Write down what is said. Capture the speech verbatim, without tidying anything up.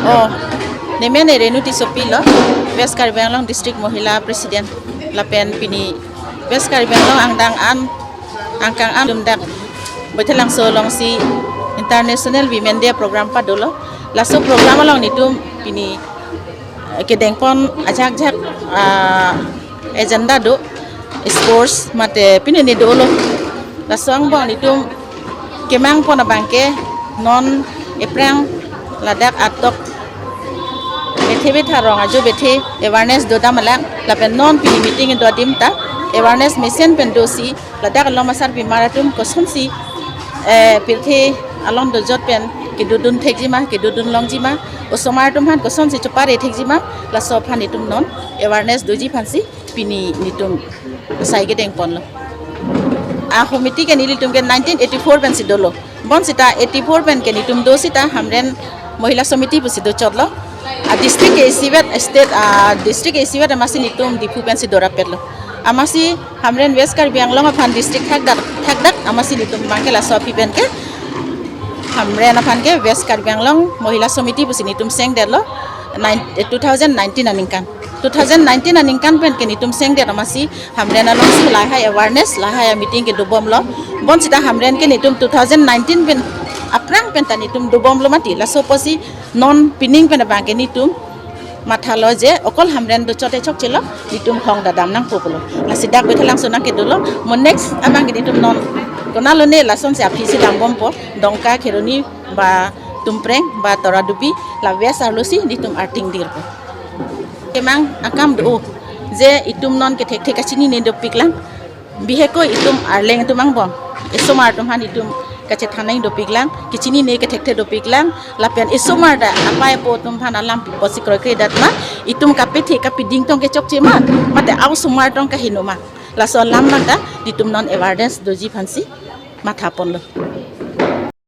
Oh, nemen Renu Tissopi lo, West Karbi Anglong District Mohila President, lapen pini West Karbi Anglong angdeng an, angkang an atum dak Baithalangso alongsi International Women Day program padolo. Laso program along netum pini, eh, kedengpon ajak-jak, ah, agenda do, sports mate pini ne dolo. Laso angbong netum kemangpon abangke non aphrang ladak atok bethe betha rong ajo bethe awareness dodam alang, lapen non pini meeting do adim ta awareness mesen pen dosi ladak along asarpimar atum kosonsi, eh, pirthe along dojot pen kedodun thekjima, kedodun longjima, osomar atum aphan kosonsi chepare thekjima, laso aphan netum non awareness doji aphansi pini netum sai kedengponlo. A committee ke nelitum ke nineteen eighty-four pensi dolo. Bonsita eighty-four pen ke netum do sita Hamren Mohila Samiti pusi dochotlo. A district ke isivet, state, a district ke isivet amatsi netum Diphu pensi dorapetlo. Amatsi Hamren West Karbi Anglong aphan district thakdak, thakdak amatsi netum abangke laso aphi pen ke Hamren aphan ke West Karbi Anglong Mohila Samiti pusi netum sengdetlo. Nine, eh, two thousand nineteen aningkan. Two thousand nineteen aningkan pen ke netum sengdet amatsi Hamren alongsi lahai awareness, lahai meeting ke dobomlo. Bonsita Hamren ke netum two thousand nineteen pen aphrang pen ta netum dobomlo mati. Laso apotsi non pining pen abangke netum mathalo je okol Hamren dochote chokchelo, netum hong dadam nangpo pulo. Lasi dak Baithalangso nangkedolo, mo next abangke netum non konatlo ne lasonsi aphisi dambompo, Dongka, Kheroni, ba Tumpreng, ba Toradubi, la West arlosi netum arting dirpo. Kemang akam do, je itum non kethekthe kachinine dopiklang, bihek ko itum arleng atum angbong, esomar atum aphan itum kachethan nangdopiklang, kachinine kethekthe dopiklang, lapen esomar ta apai apo atum aphan alam pi apotsi kroikre dat ma, itum kapethe kapeding tong ke chokche ma, mate a-osomar tong kaheno ma, laso alam abang ta netum non awareness doji aphansi mathaponlo.